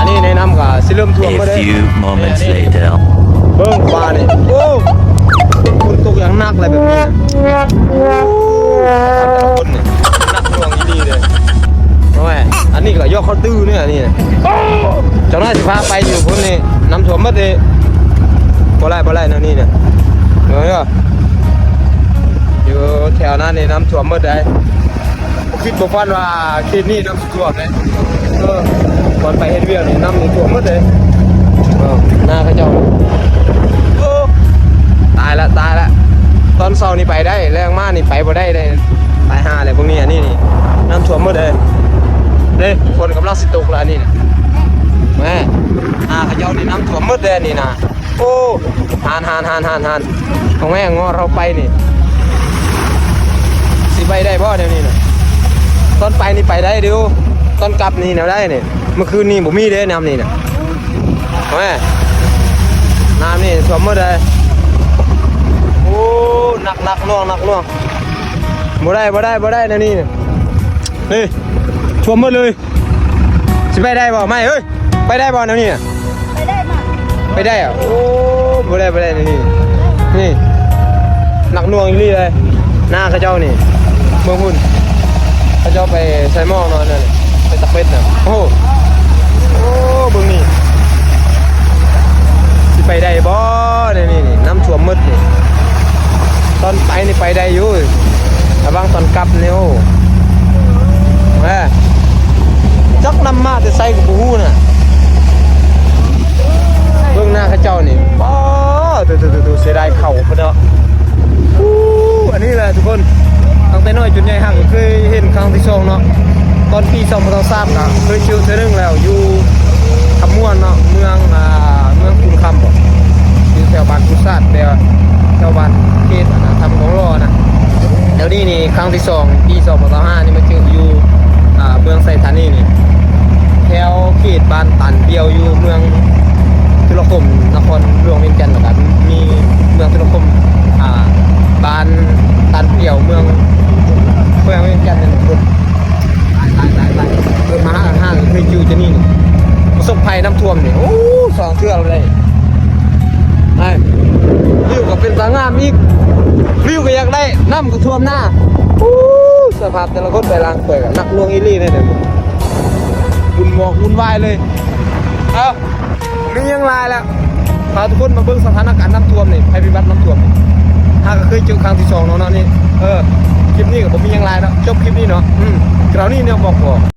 ອັນນີ້ໃນນ້ຳກໍຊິເລີ່ມຖ້ວມ A ເບິດເດ້. Few moments later. ເບິ່ງຟ້ານີ້ ໂອ້ ຝົນຕົກຢ່າງໜັກເລີຍແບບນີ້ນະ. ໂອ້ ຄົນນີ້ໜັກໜ່ວງອີ່ຫຼີເດ້. ໂອ້ຍ ອັນນີ້ກໍຢອກເຂົາຕື້ນີ້ ອັນນີ້ນະ. ຈັກໜ້ອຍຊິພາໄປຢູ່ພຸ້ນນີ້ ນ້ຳຖ້ວມໝົດເດ້. ບໍ່ໄດ້ ບໍ່ໄດ້ແນວນີ້ນະ. ເບິ່ງເດີ ຢູ່ແຖວນັ້ນນີ້ນ້ຳຖ້ວມໝົດເດ້. ບໍ່ຄິດບໍ່ຝັນວ່າເຂດນີ້ນ້ຳ ຖ້ວມເດ້. ເອີ ບ່ອນໄປເຮັດວຽກນີ້ນ້ຳນີ້ຖ້ວມໝົດເດ້. ເອີ ນາເຂົາເຈົ້າ ໂອ້ ຕາຍລະ ຕາຍລະ. ຕອນເຊົ້ານີ້ໄປໄດ້ ແລງມານີ້ໄປບໍ່ໄດ້ເດ້. ຕາຍຫ່າແລ້ວພວກນີ້. ອັນນີ້ນີ້ນ້ຳຖ້ວມໝົດເດ້. ເດ້ ຝົນກຳລັງຊິຕົກລະ ອັນນີ້ນະ. ແມ່ ນາເຂົາເຈົ້ານີ້ນ້ຳຖ້ວມໝົດເດ້ ອັນນີ້ນະ. ໂອ້ ຫັ້ນໆໆໆ ຂອງແມ່ງອເຮົາໄປນີ້ ຊິໄປໄດ້ບໍ່ແນວນີ້ນະ? ຕອນໄປນີ້ໄປໄດ້ຢູ່ ຕອນກັບນີ້ແນວໃດນີ້? ເມື່ອຄືນນີ້ບໍ່ມີເດ້ນ້ຳນີ້ນະ. ແມ່ ນ້ຳນີ້ຖ້ວມໝົດເດ້. ໂອ້ ໜັກໆໜ່ວງ ໜັກໜ່ວງ. ບໍ່ໄດ້ ບໍ່ໄດ້ ບໍ່ໄດ້ແນວນີ້ນະ. ນີ້ ຖ້ວມໝົດເລີຍ. ຊິໄປໄດ້ບໍ່ ໄມ້ເອີຍ? ໄປໄດ້ບໍ່ແນວນີ້ນະ? ໄປໄດ້ມາ ໄປໄດ້ອະ? ໂອ້ ບໍ່ໄດ້ ບໍ່ໄດ້ແນວນີ້. ນີ້ ໜັກໜ່ວງອີ່ຫຼີເລີຍ. ນາເຂົາເຈົ້ານີ້ ເບິ່ງພຸ້ນ ເຂົາເຈົ້າໄປໃສ່ໝອກເນາະ ນັ້ນ ໄປຕັກເບັດນະ. ໂອ້ ໂອ້ ເບິ່ງນີ້ ຊິໄປໄດ້ບໍ່ແນວນີ້ນີ້? ນ້ຳຖ້ວມໝົດນີ້. ຕອນໄປນີ້ໄປໄດ້ຢູ່ ລະວັງຕອນກັບນີ້. ໂອ້ ແມ່ ຈັກນ້ຳມາແຕ່ໃສກໍບໍ່ຮູ້ນະ. ເບິ່ງນາເຂົາເຈົ້ານີ້ ປ້າ ໂຕໆໆ ເສຍດາຍເຂົ້າເພິ່ນເນາະ. ອູ້ ອັນນີ້ແຫຼະທຸກຄົນ ຕັ້ງແຕ່ນ້ອຍຈົນໃຫຍ່ ຫາກເຄີຍເຫັນຄັ້ງທີສອງເນາະ. ຕອນປີສອງພັນຊາວສາມ ກໍເຄີຍເຈີເທື່ອໜຶ່ງແລ້ວ ຢູ່ຄຳມ່ວນເນາະ ເມືອງ ອ່າ ເມືອງຄູນຄຳບໍ ຢູ່ແຖວບ້ານກຸສາດ ແຖວ ແຖວບ້ານເຂດ ອັນນະ ທຳກອງຫຼໍ່ນະ. ແລ້ວນີ້ນີ້ ຄັ້ງທີສອງ ປີສອງພັນຊາວຫ້ານີ້ ມາເຈີຢູ່ ອ່າ ເມືອງໄຊທານີນີ້ ແຖວເຂດບ້ານຕານປ່ຽວ ຢູ່ເມືອງທຸລະຄົມ ນະຄອນຫຼວງວຽງຈັນ ແລ້ວກໍມີເມືອງທຸລະຄົມ ອ່າ ບ້ານຕານປ່ຽວ ເມືອງ ແຂວງວຽງຈັນນັ້ນ. ຕາຍ ຕາຍ ຕາຍ ຕາຍ ເກີດມາຫາ ຫາເຄີຍຢູ່ຈະນີ້ ປະສົບໄພນ້ຳຖ້ວມນີ້ ໂອ້ ສອງເທື່ອແລ້ວເດ້. ໄອ້ ວິວກໍເປັນຕາງາມອີກ ວິວກໍຢາກໄດ້ ນ້ຳກໍຖ້ວມນາ. ໂອ້ ສະພາບແຕ່ລະຄົນໄປລ້າງຖ້ວຍກໍໜັກໜ່ວງອີ່ຫຼີເດ້ ວຸ່ນວອກວຸ່ນວາຍເລີຍ. ເອົ້າ ມີຫຍັງຫຼາຍແລ້ວ ພາທຸກຄົນມາເບິ່ງສະຖານະການນ້ຳຖ້ວມນີ້ ໄພພິບັດນ້ຳຖ້ວມນີ້ ຫາກໍເຄີຍເຈີຄັ້ງທີສອງເນາະ ນີ້. ເອີ ຄລິບນີ້ກໍບໍ່ມີຫຍັງຫຼາຍເນາະ ຈົບຄລິບນີ້ເນາະ. ອືມ ຄາວນີ້ແນວບອກບໍ່